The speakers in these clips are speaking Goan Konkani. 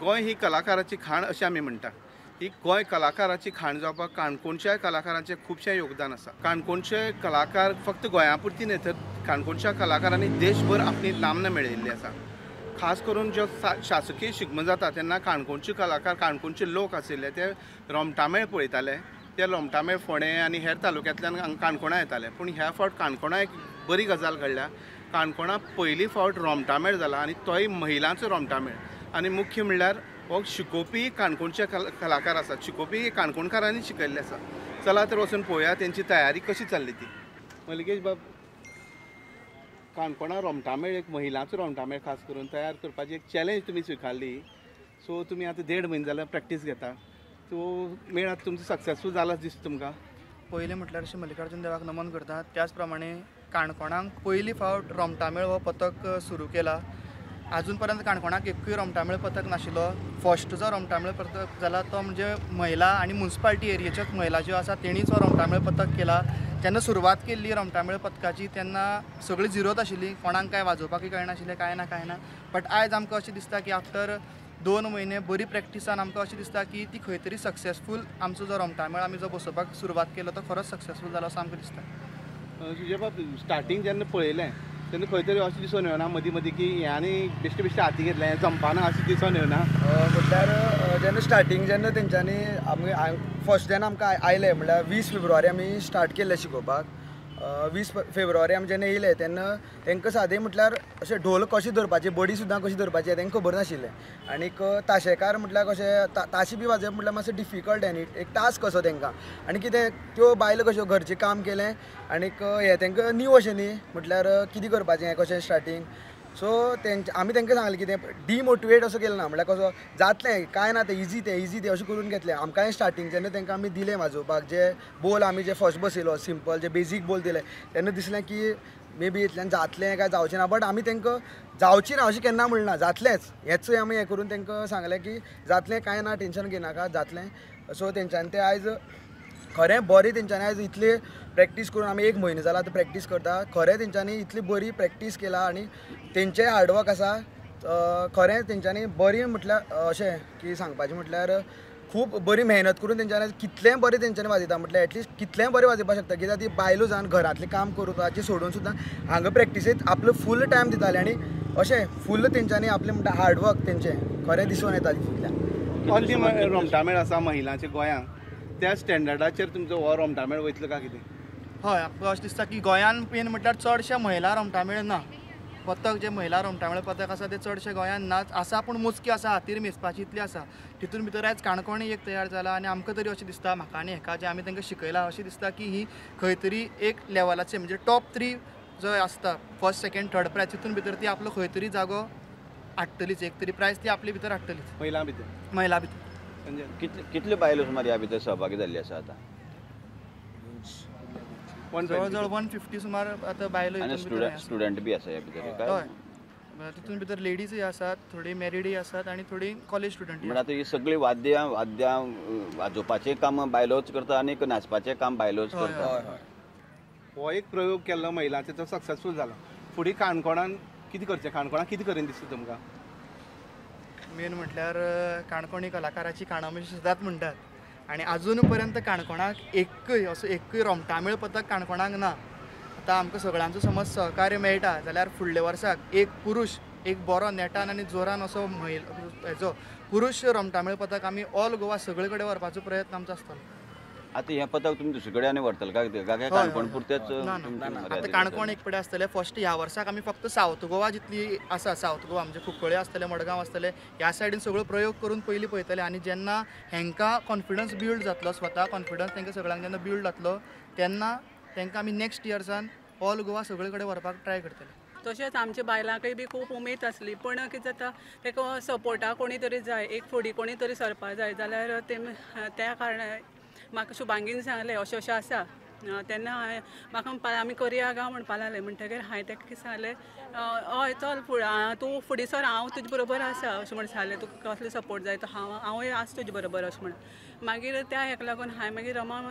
गोंय ही कलाकाराची खाण अशें आमी म्हणटा. ही गोंय कलाकाराची खाण जावपाक काणकोणच्या कलाकारांचें खुबशें योगदान आसा. काणकोणचे कलाकार फक्त गोंया पुरती न्हय तर काणकोणच्या कलाकारांनी देशभर आपली नामना मेळयल्ली आसा. खास करून ज्यो शासकीय शिगमो जाता तेन्ना काणकोणचे कलाकार, काणकोणचे लोक आशिल्ले ते रोमटामेळ पळयताले. ते रोमटामेळ फोंडें आनी हेर तालुक्यांतल्यान काणकोणा येताले. पूण ह्या फावट काणकोणा एक बरी गजाल घडल्या. काणकोणा पयली फावट रोमटामेळ जाला आनी तोय महिलांचो रोमटामेळ. आनी मुख्य म्हणल्यार हो शिकोवपी काणकोणचे कलाकार आसात, शिकोवपी काणकोणकारांनी शिकयल्ले आसा. चला तर वचून पळोवया तेंची तयारी कशी चल्ली ती. मलिकेश बाब, काणकोणा रोमटामेळ एक महिलांचो रोमटामेळ खास करून तयार करपाची एक चॅलेंज तुमी स्विकारली. सो तुमी आतां 1.5 म्हयने जाल्यार प्रॅक्टीस घेता, सो मेळ आतां तुमचो सक्सेसफूल जाला दिसता तुमकां? पयलें म्हटल्यार अशें मल्लिकार्जून देवाक नमन करता. त्याच प्रमाणे काणकोणाक पयली फावट रोमटामेळ हो पथक सुरू केला. आजून पर्यंत काणकोणाक एकूय रोमटामेळ पथक नाशिल्लो. फर्स्ट जो रोमटामेळ पथक जाला तो म्हणजे महिला आनी मुन्सिपालिटी एरियेच्योच महिला ज्यो आसा तेणीच हो रोमटामेळ पथक केला. जेन्ना सुरवात केल्ली रोमटामेळ पथकाची तेन्ना सगळी झिरोत आशिल्ली, कोणाक कांय वाजोवपाकूय कळनाशिल्लें, कांय ना कांय ना. बट आयज आमकां अशें दिसता की आफ्टर 2 म्हयने बरी प्रॅक्टिसान आमकां अशें दिसता की ती खंय तरी सक्सेसफूल आमचो जो रोमटामेळ आमी जो बसोवपाक सुरवात केलो तो खरोच सक्सेसफूल जालो असो आमकां दिसता. सुजय बाब, स्टार्टींग जेन्ना पळयलें तेन्ना खंय तरी अशें दिसून येवना मदीं मदीं की हें आनी बेश्टे बेश्टे हाती घेतलें, हें जमपाना अशें दिसून येवना? म्हटल्यार जेन्ना स्टार्टींग जेन्ना तेंच्यांनी आमी फर्स्ट जेन्ना आमकां आयले म्हळ्यार 20 फेब्रुवारी आमी स्टार्ट केल्लें शिकोवपाक. 20 फेब्रुवारी आमी जेन्ना येयले तेन्ना तांकां सादें म्हटल्यार अशें ढोल कशें धरपाचें, बडी सुद्दां कशी धरपाची तांकां खबर नाशिल्लें. आनीक ताशेकार म्हटल्यार कशें ताशे बी वाजोवप म्हटल्यार मातशें डिफिकल्ट आनी एक टास्क कसो तांकां. आनी कितें त्यो बायलो कश्यो घरचें काम केलें आनीक हें तांकां न्यू अशें न्ही म्हटल्यार कितें करपाचें हें कशें स्टार्टींग. सो तेंचे आमी तांकां सांगलें कितें डिमोटिवेट असो केलें ना, म्हळ्यार कसो जातलें कांय ना तें इजी तें इजी तें अशें करून घेतलें. आमकांय स्टार्टींग जेन्ना तांकां आमी दिलें वाजोवपाक, जे बोल आमी जे फर्स्ट बसयलो सिंपल जे बेजीक बोल दिले तेन्ना दिसलें की मे बी इतल्यान जातलें काय जावचें ना. बट आमी तांकां जावचें ना अशें केन्ना म्हणलें ना, जातलेंच हेंच आमी हें करून तांकां सांगलें की जातलें, कांय ना, टेंशन घेयनाका, जातलें. सो तेंच्यांनी तें आयज खरें बरें तेंच्यांनी आयज इतली प्रॅक्टीस करून आमी 1 म्हयनो जाला आतां प्रॅक्टीस करता. खरें तेंच्यांनी इतली बरी प्रॅक्टीस केला आनी तेंचें हार्डवर्क आसा. खरें तेंच्यांनी बरी म्हटल्यार अशें की सांगपाचें म्हटल्यार खूब बरी मेहनत करून तेंच्यांनी कितलें बरें तेंच्यांनी वाजयता, म्हटल्यार एटलिस्ट कितलें बरें वाजोवपाक शकता. कित्याक ती बायलो जावन घरांतलें काम करपाचें सोडून सुद्दां हांगा प्रॅक्टिसेक आपलो फूल टायम दिताले आनी अशें फूल तेंच्यांनी आपलें म्हणटा हार्डवर्क तेंचें खरें दिसून येता तितूंतल्यान. ऑनली रोमटामेळ आसा महिलांचे गोंयांत, त्या स्टँडर्डाचेर तुमचो हो रोमटामेळ वयतलो काय कितें? हय, आमकां अशें दिसता की गोंयांत मेन म्हटल्यार चडशे महिला रोमटामेळ ना. पथक जे महिला रोमटामेळ पथक आसा ते चडशे गोंयांत नाच आसा, पूण मोजकी आसा, हातीर मेजपाची इतली आसा. तितून भितर आयज काणकोण एक तयार जाला आनी आमकां तरी अशें दिसता, म्हाका आनी हेका जें आमी तांकां शिकयलां अशें दिसता की ही खंय तरी एक लेवलाचे म्हणजे टॉप 3 जो आसता फर्स्ट सेकेंड थर्ड प्रायज तितून भितर ती आपलो खंय तरी जागो हाडटलीच, एक तरी प्रायज ती आपले भितर हाडटलीच महिला भितर. महिला भितर कितल्यो बायलो सुमार ह्या भितर सहभागी जाल्ली आसा आतां? जवळ जवळ 150 सुमार आतां बायलो. आनी स्टुडंट बी आसा ह्या भितर? हय, तितून भितर लेडीजूय आसात, थोडी मॅरिडूय आसात आनी थोडी कॉलेज स्टुडंट. म्हणल्यार आतां ही सगळीं वाद्यां वाद्यां वाजोवपाचें काम बायलोच करता आनी नाचपाचें काम बायलोच करता. हो एक प्रयोग केल्लो महिलांचो तो सक्सेसफूल जाला. फुडें काणकोणान कितें करचें, काणकोणान कितें करीन दिसता तुमकां? मेन म्हटल्यार काणकोण ही कलाकाराची खाणां अशी सदांच म्हणटात आनी आजून पर्यंत काणकोणाक एकूय असो एकूय रोमटामेळ पथक काणकोणाक ना. आतां आमकां सगळ्यांचो समज सहकार्य मेळटा जाल्यार फुडल्या वर्साक एक पुरूश एक बरो नेटान आनी जोरान असो हेजो पुरूश रोमटामेळ पथक आमी ऑल गोवा सगळे कडेन व्हरपाचो प्रयत्न आमचो आसतलो. आतां हें पथक तुमी दुसरे कडेन आनी व्हरतले काय कितें? काय काणकोण पुरतेच? आतां काणकोण एक कडेन आसतलें. फर्स्ट ह्या वर्साक आमी फक्त सावथ गोवा जितली आसा, सावथ गोवा म्हणजे कुंकळे आसतले, मडगांव आसतले, ह्या सायडीन सगळो प्रयोग करून पयलीं पळयतले आनी जेन्ना हेंकां कॉन्फिडन्स बिल्ड जातलो, स्वता कॉन्फिडन्स तांकां सगळ्यांक जेन्ना बिल्ड जातलो तेन्ना तांकां आमी नेक्स्ट इयर्सान ऑल गोवा सगळे कडेन व्हरपाक ट्राय करतले. तशेंच आमच्या बायलांकय बी खूब उमेद आसली, पूण कितें जाता ताका सपोर्टाक कोणी तरी जाय, एक फुडें कोणी तरी सरपाक जाय जाल्यार ते त्या कारणान म्हाका शुभांगीन सांगलें अशें अशें आसा. तेन्ना हांवें म्हाका म्हणपाक आमी करया गा म्हणपाक लागलें. म्हणटगीर हांवें ताका कितें सांगलें, हय चल फुडें तूं फुडें सर, हांव तुजे बरोबर आसा अशें म्हण सांगलें. तुका कसलो सपोर्ट जाय तो हांवूय आसा तुजे बरोबर अशें म्हण. मागीर त्या हेका लागून हांवें मागीर रमा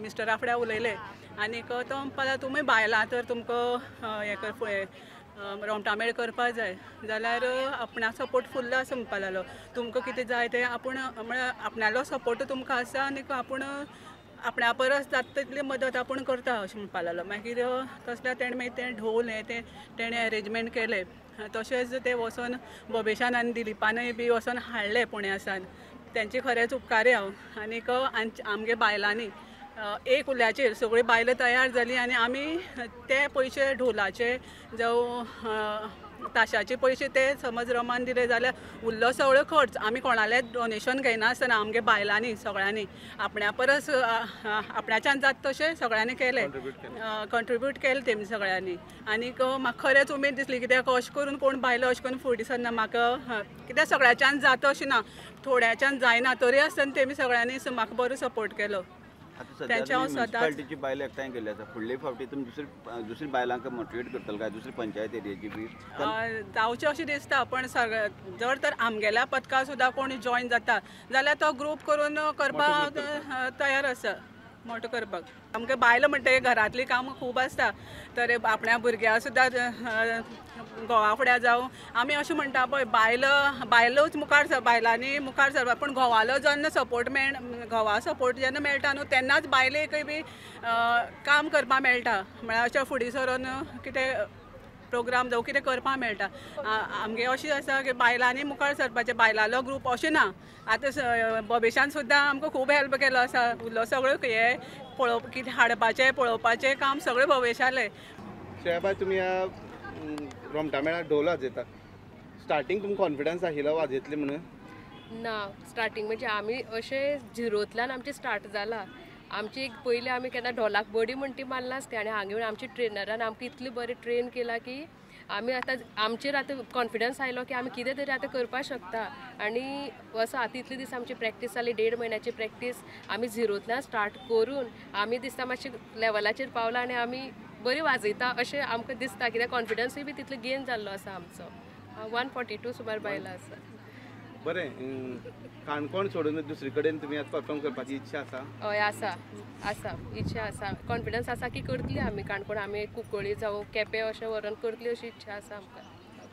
मिस्टरा फुडें उलयलें आनीक तो म्हणपाक लागलो तुमी बायलां तर तुमकां हें कर रोमटामेळ करपा जाय जाल्यार आपणा सपोर्ट फुल्ल आसा म्हणपा लागलो. तुमकां कितें जाय तें आपूण म्हळ्यार आपणालो सपोर्ट तुमकां आसा आनी आपूण आपणा परस जाता तितली मदत आपूण करता अशें म्हणपा लागलो. मागीर तसल्या तेणें मागीर तें ढोल हें तें तेणें एरेंजमेंट केलें. तशेंच ते वचोन बबेशान आनी दिलीपानय बी वचोन हाडलें पुण्यासान. तेंचे खरेंच उपकारी हांव. आनीक आमगे बायलांनी एक उल्याचेर सगळीं बायलां तयार जालीं आनी आमी ते पयशे ढोलाचे जावं ताशाचे पयशे ते समज रमान दिले जाल्यार उरलो सगळो खर्च आमी कोणालें डोनेशन घेयनासतना आमगे बायलांनी सगळ्यांनी आपण्या परस आपणाच्यान जाता तशें सगळ्यांनी केलें, कंट्रिब्यूट केलें तेमी सगळ्यांनी. आनीक म्हाका खरेंच उमेद दिसली कित्याक अशें करून कोण बायलो अशें करून फुडें सरना. म्हाका कित्याक सगळ्याच्यान जाता अशें ना, थोड्याच्यान जायना, तरी आसतना तेमी सगळ्यांनी म्हाका बरो सपोर्ट केलो. आतां मुन्सिपालिटीची बायलां एकठांय केल्ली आसा, फुडले फावटी तुमी दुसरी बायलांक मोटिवेट करतले काय दुसरी पंचायत एरियेची बी जावचें अशें दिसता. पण जर तर आमगेल्या पथका सुद्दां कोण जॉयन जाता जाल्यार तो ग्रूप करून करपाक तयार आसा, मोटो करपाक. आमकां बायलां म्हणटा घरांतलीं कामां खूब आसता, तर आपल्या भुरग्यां सुद्दां घोवा फुड्यां जावं आमी अशें म्हणटा पळय बायलां बायलोच मुखार सर, बायलांनी मुखार सरपाक. पूण घोवालो जेन्ना सपोर्ट घोवा सपोर्ट जेन्ना मेळटा न्हू तेन्नाच बायलेकय बी काम करपाक मेळटा. म्हळ्यार अशें फुडें सरून कितें प्रोग्राम जावं कितें करपाक मेळटा. आमगे अशें आसा की बायलांनी मुखार सरपाचें, बायलांलो ग्रूप अशें ना. आतां बबेशान सुद्दां आमकां खूब हेल्प केलो आसा. उरलो सगळें हें पळोवप कितें हाडपाचें पळोवपाचें काम सगळें बबेशालें. श्रेयाबाय, तुमी ह्या रोमटामेळाक ढोल वाजयता, स्टार्टींग तुमकां कॉन्फिडन्स आशिल्लो वाजयतली म्हणून? ना, स्टार्टींग म्हणजे आमी अशें झिरोंतल्यान आमचें स्टार्ट जाला. आमची एक पयलीं आमी केन्ना ढोलाक बडी म्हण ती मारनासली आनी हांगा येवन आमची ट्रेनरान आमकां इतली बरी ट्रेन केला की आमी आतां आमचेर आतां कॉन्फिडन्स आयलो की आमी कितें तरी आतां करपाक शकता. आनी असो आतां इतले दीस आमची प्रॅक्टीस जाली, 1.5 म्हयन्याची प्रॅक्टीस आमी झिरोंतल्यान स्टार्ट करून आमी दिसता मातशे लेवलाचेर पावला आनी आमी बरी वाजयता अशें आमकां दिसता. कित्याक कॉन्फिडन्सूय बी तितलो गेन जाल्लो आसा आमचो. 142 सुमार बायलां आसा. बरें, काणकोण सोडून दुसरी कडेन तुमी आतां परफॉर्म करपाची इच्छा आसा? हय आसा, आसा इच्छा आसा, कॉन्फिडन्स आसा की करतली आमी. काणकोण आमी कुंकळी जावं केपें अशें व्हरोन करतली अशी इच्छा आसा आमकां.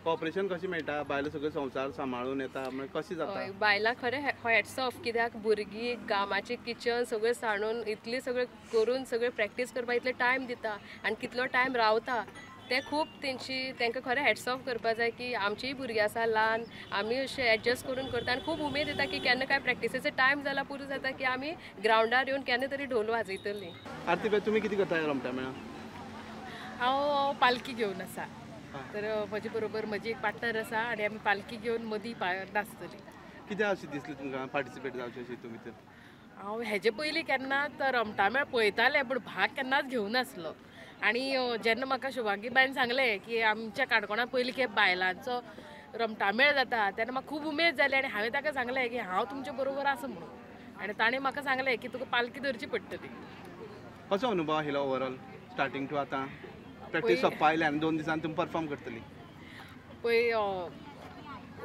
कॉपरेशन कशें मेळटा? बायलां सगळें संवसार सांबाळून येता म्हळ्यार कशें जाता? हय, बायलां खरें हॅट्स ऑफ, कित्याक भुरगीं कामाचें किचन सगळें सांडून इतलें सगळें करून सगळें प्रॅक्टीस करपाक इतलें टायम दिता आनी कितलो टायम रावता ते खूब तेंची तांकां खरें हॅट्स ऑफ करपा जाय की आमचीय भुरगीं आसा ल्हान, आमी अशें एडजस्ट करून करता आनी खूब उमेद येता की केन्ना काय प्रॅक्टिसेचो टायम जाला पुरो जाता की आमी ग्रावंडार येवन केन्ना तरी ढोल वाजयतलीं. आरती बाय, तुमी कितें करता रोमटामेळा? हांव पालखी घेवन आसा, तर म्हजे बरोबर म्हजी एक पार्टनर आसा आनी आमी पालखी घेवन मदीं नाचतलीं. कितें अशें दिसलें तुमकां पार्टिसिपेट जावचें अशें तुमी? तर हांव हेजे पयलीं केन्नाच रोमटामेळ पळयतालें पूण भाग केन्नाच घेवनासलो. आनी जेन्ना म्हाका शुभांगी बायन सांगलें की आमच्या काणकोणांत पयलीं खेप बायलांचो रोमटामेळ जाता तेन्ना म्हाका खूब उमेद जाली आनी हांवें ताका सांगलें की हांव तुमचे बरोबर आसा म्हणून. आनी ताणें म्हाका सांगलें की तुका पालखी धरची पडटली. कसो अनुभव आशिल्लो ओवरऑल स्टार्टींग टू आतां प्रॅक्टीस सोंपपा आयल्या आनी 2 दिसान तुमी परफॉर्म करतली? पळय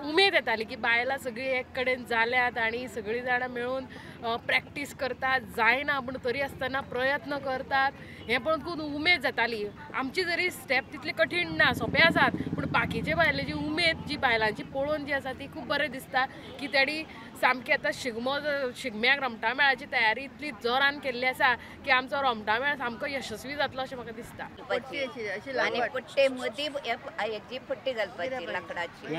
उमेद येताली की बायलां सगळीं एक कडेन जाल्यात आनी सगळीं जाणां मेळून प्रॅक्टीस करतात, जायना पूण तरी आसतना प्रयत्न करतात हें पळोवन खूब उमेद जाताली. आमची जरी स्टेप तितली कठीण ना, सोंपे आसात, पूण बाकीचे बायलेची उमेद जी बायलांची पळोवन जी आसा ती खूब बरें दिसता की तेणी सामकी आतां शिगमो शिगम्याक रोमटामेळाची तयारी इतली जोरान केल्ली आसा की आमचो रोमटामेळ सामको यशस्वी जातलो अशें म्हाका दिसता. पट्टे मदीं हेजी पट्टी घालपाची लांकडाची.